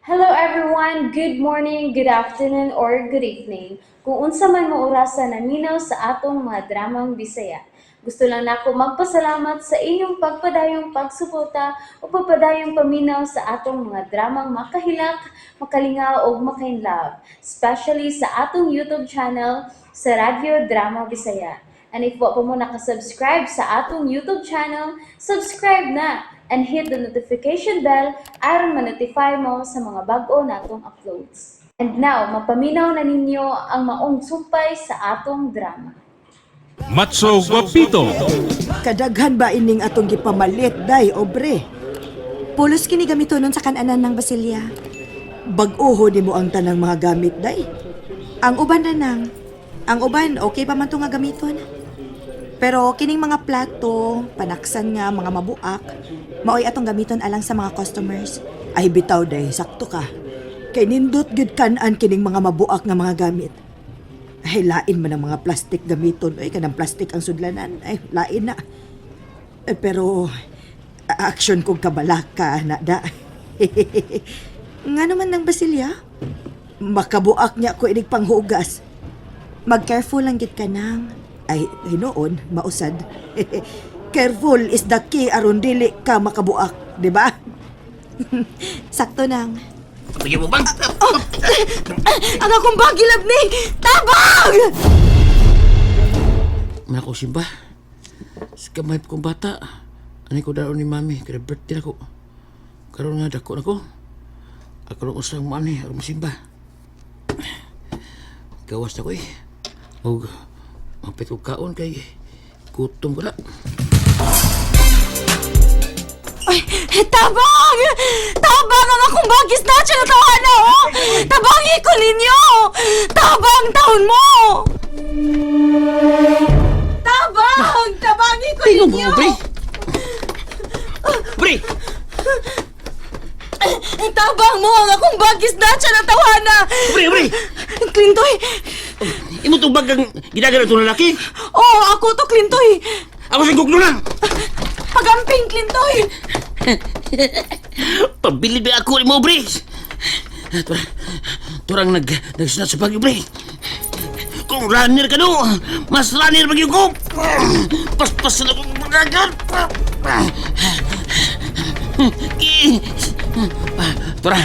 Hello everyone! Good morning, good afternoon, or good evening. Kung unsa man mo orasa naminaw sa atong mga dramang Bisaya. Gusto lang nako magpasalamat sa inyong pagpadayong pagsuporta o pagpadayong paminaw sa atong mga dramang makahilak, makalingaw ug makainlove, especially sa atong YouTube channel sa Radyo Drama Bisaya. And if wa pa mo nakasubscribe sa atong YouTube channel, subscribe na and hit the notification bell aron ma-notify mo sa mga bag-o natong uploads. And now, mapaminaw na ninyo ang maong sumpay sa atong drama. Matso Guapito. Kadaghan ba ining atong gipamalit, day, Obre? Pulos kini gamitonon sa kananan ng Basilia. Bag-oho nimo ang tanang mga gamit, day. Ang uban na nang. Ang uban, okay pa man to nga gamiton. Pero kining mga plato, panaksan nga, mga mabuak, maoy atong gamiton alang sa mga customers. Ay bitaw, day, sakto ka. Kay nindot gyud kan-an kining mga mabuak nga mga gamit. Ay, lain man ang mga plastic gamiton. Ay, kanang plastic ang sudlanan. Ay, lain na. Eh, pero, action kong kabalaka, na da. Nga naman ng Basilia, Makabuak niya ko inig panghugas. mag-careful lang gid ka nang. Ay, hinuon, mausad. Careful is the key aron dili ka makabuak, di ba? Sakto nang. Sige mo bang? Ang akong bagilab ni! Tabang! Mana ko simba. Sa kamay kong bata. Ani ko daron ni mami. Kaya birthday na ko. Karon nga dako na ko. Ako lang usang mani. Aron masimba. Gawas na ko eh. Og mapit ko kaon kay gutom ko na. Ay, tabang! Tabang ang akong bagis na siya natawa na, oh! Tabangi ko ninyo! Tabang taon mo! Tabang! Tabangi ko Tingnan ninyo! mo, bre! Bre! Tabang mo ang akong bagis na siya natawa na! Bre, bre! Clintoy! Imo tong bagang ginagana itong lalaki? Oh, ako to, Clintoy! Ako sa gugno lang! Pagamping, Clintoy! Pabili ba ako ni mo, bre? Turang, turang nagsunat sa bagyo, bre. Kung runner ka no, mas runner bagyo ko. Paspas na akong magagan. Tura,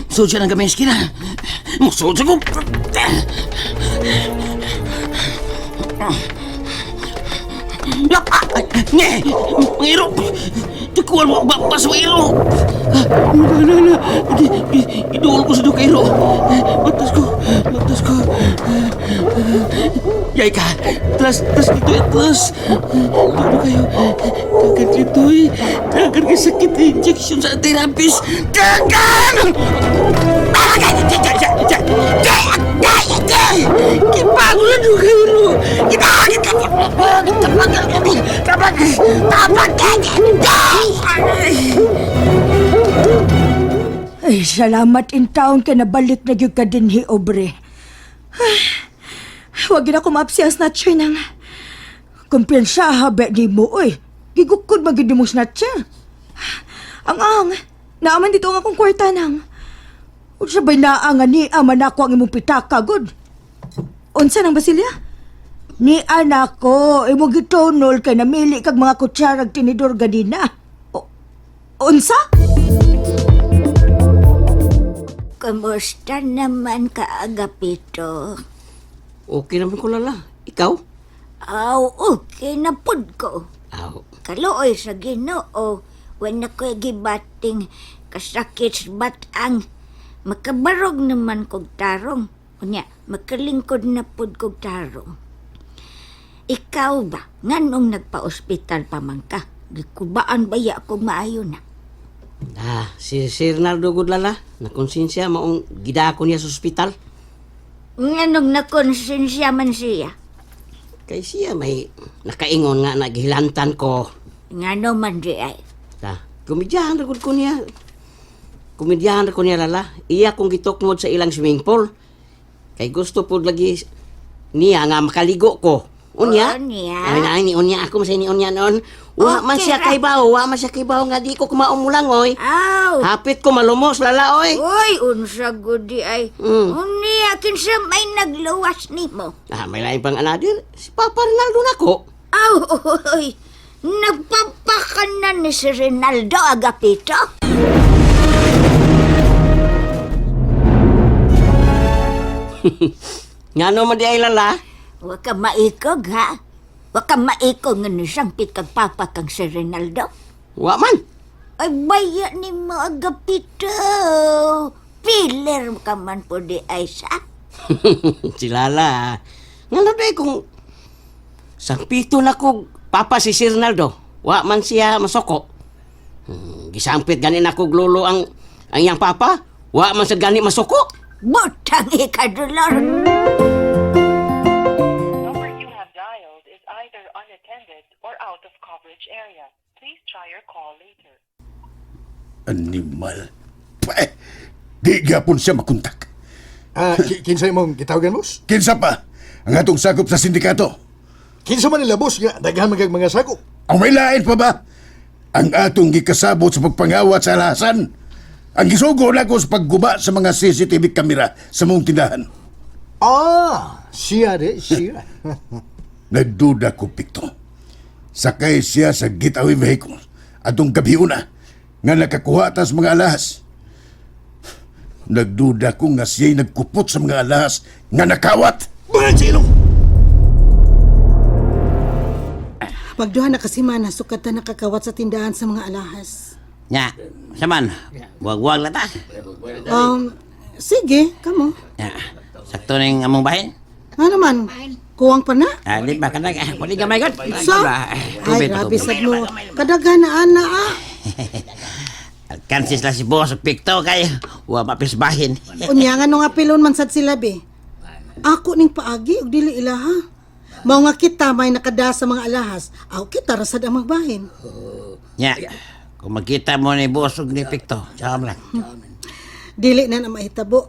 sud siya ng gamay eskina. Musod siya ko. Nge! Mangiro! Tukuan mo ba pa sa iro? Na, na, na. Iduol ko sa duka iro. Batas ko. Batas ko. Yay ka. Tras, tras dito, eh, tras. Tudo kayo. Dagan dito eh. Dagan kay sakit eh. Injection sa therapist. Dagan! Kipago na duka iro. Kipago! Tabag! Tabag! Tabag! Ay, salamat in town kay nabalik na gyud ka dinhi, Obre. Huwag yun ako maapsi ang snatcher nang. Kumpiyansa habe nimo, oy. Gigukod man gyud nimo snatcher. Ang ang! Naaman dito ang akong kwarta nang. Unsa bay naa nga ni man ako ang imong pitaka gud? Unsa nang Basilia? Ni anak ko, imong gitunol kay namili kag mga kutsara ag tinidor ganina. Unsa? Kumusta naman ka, Agapito? Okay naman ko, Lala. Ikaw? Aw, okay na pud ko. Aw. Kaluoy sa Ginoo, wala ko'y gibating kasakit sa batang. Makabarog naman kog tarong. Unya, makalingkod na pud kog tarong. Ikaw ba, nganong nagpa-ospital pa man ka? Gikubaan ba ya kog maayo na? Ah, si Sir Ronaldo gud, Lala. Nakonsensya maong gidako niya sa ospital. Nganong nakonsensya man siya? Kay siya may nakaingon nga naghilantan ko. Ngano man di ay? Ta, komedyahan ra gud ko niya. Komedyahan ra ko niya, Lala. Iya kong gitukmod sa ilang swimming pool. Kay gusto pud lagi niya nga makaligo ko. Unya? Unya. Ay, na, ni unya ako sa ni unya noon. Wa man Okay siya ra. kay bawo, wa man siya kay bawo nga di ko kumaon mulang oy. Aw. Hapit ko malumos lala oy. Uy, unsa gudi ay. Unya kinsa may nagluwas nimo. Ah, may lain pang another. Si Papa Ronaldo nako. Aw, uy. Nagpapakan na ni si Rinaldo Agapito. Ngano man di ay lala? Wa ka maikog ha. Wa ka maikog nga nisangpit kag papa kang si Rinaldo. Wa man. Ay, baya ni mo Agapito. Piler ka man po di ay sa. Si Lala. Ngano di kung sangpito na ko papa si Sir Ronaldo. Wa man siya masoko. Gisampit gani na kog lolo ang iyang papa. Wa man sa gani masoko. Butang ikadulor. Number you have dialed is either unattended or out of coverage area. Please try your call later. Animal. Pweh! Di gyapon siya makontak. Ah, kinsay mong gitawagan, boss? Kinsa pa ang atong sakop sa sindikato? Kinsa man nila, boss, nga daghan man kag mga sakop. Ang may lain pa ba? Ang atong gikasabot sa pagpangawat sa alahasan. Ang gisugo nako sa pagguba sa mga CCTV kamera sa mong tindahan. Ah, siya de, siya. Nagduda ko, Pikto. Sakay siya sa getaway vehicle atong gabi una nga nakakuha ta sa mga alahas. Nagduda ko nga siya'y nagkupot sa mga alahas nga nakawat. Bulan sa ilong! Pagduha na kasi man, sukat ta nakakawat sa tindahan sa mga alahas. Nya, saman, wag-wag na ta. Sige, kamo. Nya, sakto ning among bahin. Ano man, kuwang pa na? Ah, di ba kanag, wali gamay god. Sa? Ay, grabe sad mo. Kadaghan na ana ah. Alkansis lang si boss og pikto kay wa mapisbahin. Unya nga no nga pilon man sad sila be. Ako ning paagi ug dili ilaha. Mao nga kita may nakada sa mga alahas, aw kita ra sad ang magbahin. Nya, kung magkita mo ni boss og ni pikto, tsaka lang. Dili na na mahitabo.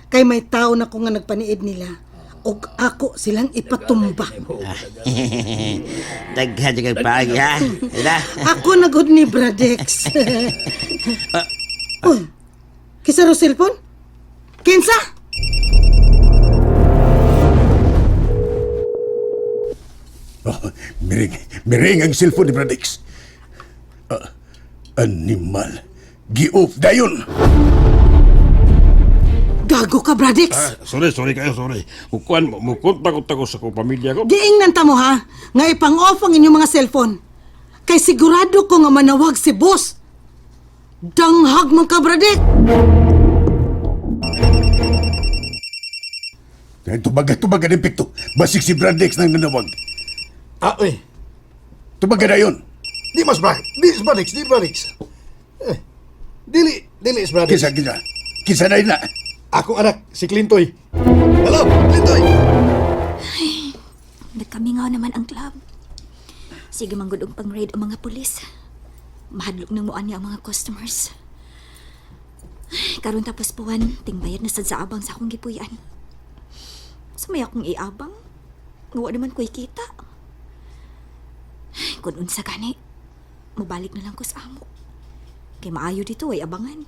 Kay may tao na ko nga nagpaniid nila. Og ako silang ipatumba. Daghan jud kag paagi ha. Ila. Ako nagud ni Bradex. Uy, kisa ro cellphone? Kinsa? Oh, miring, miring ang cellphone ni Bradix. Ah, animal. Gi-off dayon. Gago ka, Bradex. Ah, sorry, sorry kayo, sorry. Mukuan, mukontak ko tako sa kong pamilya ko. Giingnan ta mo ha, nga ipang-off ang inyong mga cellphone. Kay sigurado ko nga manawag si boss. Danghag man ka, Bradex. Tubaga, tubaga ng pikto. Basig si Bradix nang nanawag. Ah, uy. Tubaga dayon. Di mas bra, di is Bradix, di Bradix. Eh, dili, dili is Bradix. Kinsa, kinsa. Kinsa na na. Akong anak, si Clintoy. Hello, Clintoy! Nagkamingaw naman ang club. Sige manggod og pang-raid ang mga pulis. Mahadlok nang muan niya ang mga customers. Ay, karon tapos buwan, tingbayad na sad sa abang sa akong gipuy-an. Sa may akong iabang, ngawa naman ko'y kita. Ay, kung unsa gani, mabalik na lang ko sa amo. Kay maayo dito ay abangan.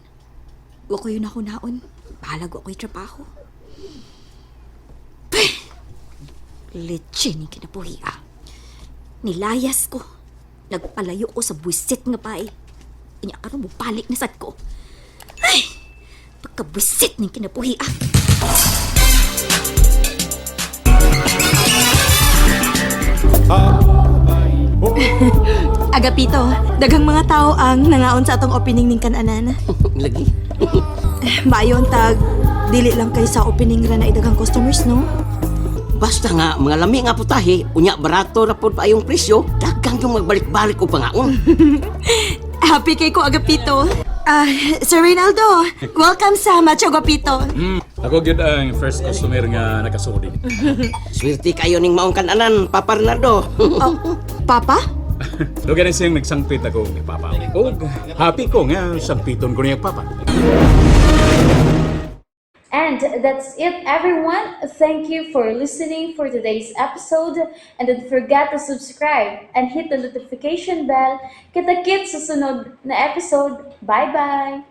Wa ko yun ako naon, bahalag wa ko'y trabaho. Leche ni kinabuhi ah. Nilayas ko. Nagpalayo ko sa buwisit nga pae. Inya karon balik na sad ko. Ay! Pagkabuwisit ni kinabuhi ah. Agapito, daghang mga tao ang nangaon sa atong opening ning kananan. Lagi. Maayon tag, dili lang kay sa opening ra na idaghang customers, no? Basta nga mga lami nga putahe, unya barato ra pod paayong presyo, daghang yung magbalik-balik og pangaon. Happy kay ko, Agapito. Ah, Sir Reynaldo, welcome sa Macho Guapito. Ako gyud ang first customer nga nakasudi. Swerte kayo ning maong kananan, Papa Ronaldo. Oh, Papa? Duga na siyang nagsangpit ako ni Papa. Og happy ko nga sangpiton ko niya Papa. And that's it, everyone. Thank you for listening for today's episode. And don't forget to subscribe and hit the notification bell. Kita-kits sa sunod na episode. Bye-bye!